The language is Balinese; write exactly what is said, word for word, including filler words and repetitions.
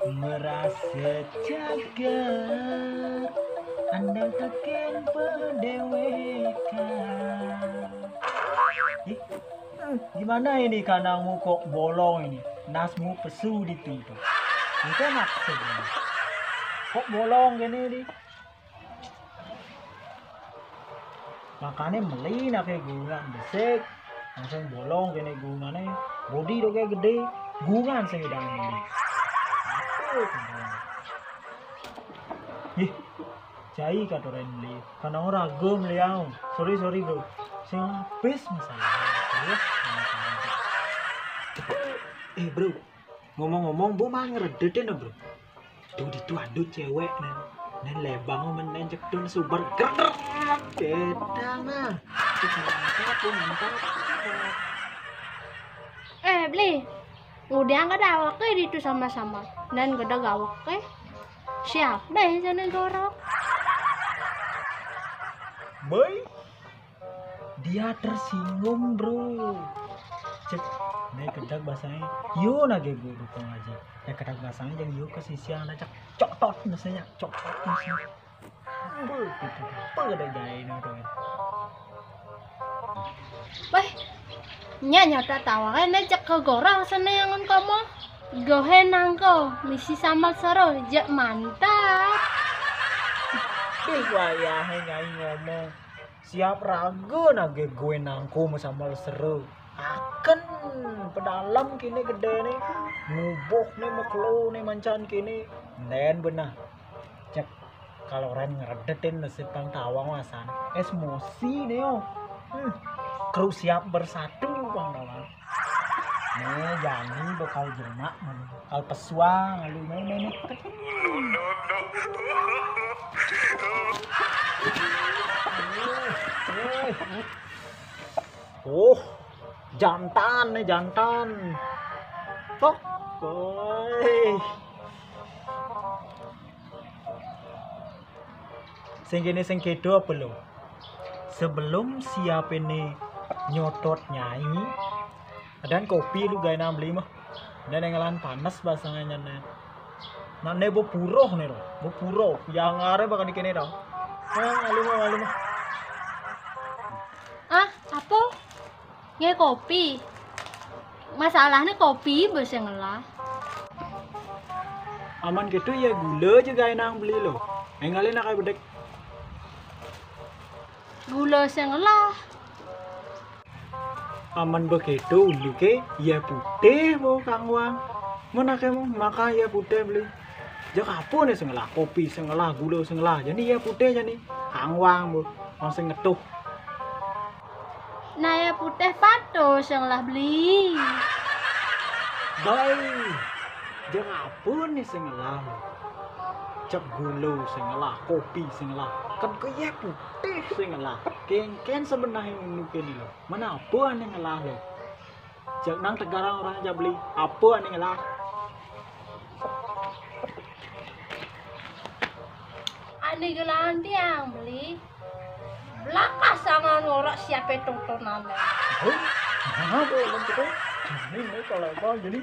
Merasa cagar, andal tekén pedewekan. Ih, eh, gimana ini kandangmu kok bolong ini? Nasmu pesu ditu. Itu maksudnya. Kok bolong gini di? Makane meli nake gunungan besik, langsung bolong kene gunungane, bodi doke gede, gunungan sing idang meli. Ih, cai katoren meli, karena ora gem meli au. Sorry, sorry, Bro. Sing habis masalah. Wah, eh, Bro, ngomong-ngomong, Bu mah ngeredetin, Bro. Tuh, di tuh ada cewek nen. Nen lebang men nen cek tuh subar gerak. Beda nah. Cek mantap, tuh mantap. Eh, Bli. Udah nggak ada awaknya di itu sama-sama. Dan gede gawaknya. Siapa deh sana gorok? Boy, dia tersinggung, Bro. Cek, nih kedak bahasanya. Yo nage guru pengaji. Ya kedak bahasanya yang yo ke sisi anak cek cotot maksudnya, cotot maksudnya. Beuh, gitu. Apa ada gaya ini tuh? Weh, nya nyata tawa kan cek ke gorok sana yang komo. Gohe nangko misi sama seru, jek mantap. Ih, wayahe nyai ngomong. Siap ragu nage gue nangko sama seru. Aken pedalam kini gede nih. Ngubuh nih meklo nih mancan kini. Nen benah. Cek kalau ren ngeredetin nasib pang tawang wasan. Esmosi nih yo. Hmm. Kru siap bersatu pang tawang. Nih jani bakal jemak, bakal pesuang lalu nih nih. Oh, jantan nih jantan. Toh, woi. Sing kene sing kedo apa lo? Sebelum siap ini nyotot nyai, dan kopi lu gawe nang beli mah. Dan yang ngelan panas bahasanya nih. Nah, ne bo puroh nih lo, bo puroh. Yang are bakal dikene dong. Nah, alu mah, alu mah. Ah, apa? Nge kopi. Masalahnya kopi bos yang ngelah. Aman gitu ya gula juga enang beli lo. Engalin nak bedek. Gula sing ngelah. Aman begitu ulu ke ya putih bo kangwang. Mana kamu makan ya putih beli. Jak apa nih sing ngelah kopi sing ngelah gula sing ngelah. Jadi ya putih jadi kangwang bo. Langsung ngetuh. Nah ya putih pato sing ngelah beli. Baik. Jak apa nih sing ngelah? Cek gula sing ngelah, kopi sing ngelah. Kan kaya putih sing ngelah. Kengken sebenarnya ngono kene lho. Mana apa ane ngelah lho? Jak nang tegarang orang aja beli. Apa ane ngelah? Ane gelantiang beli. Belakah sama ngorok siapa tontonan. Oh, mana apa orang kita? Ini nih kalau apa jadi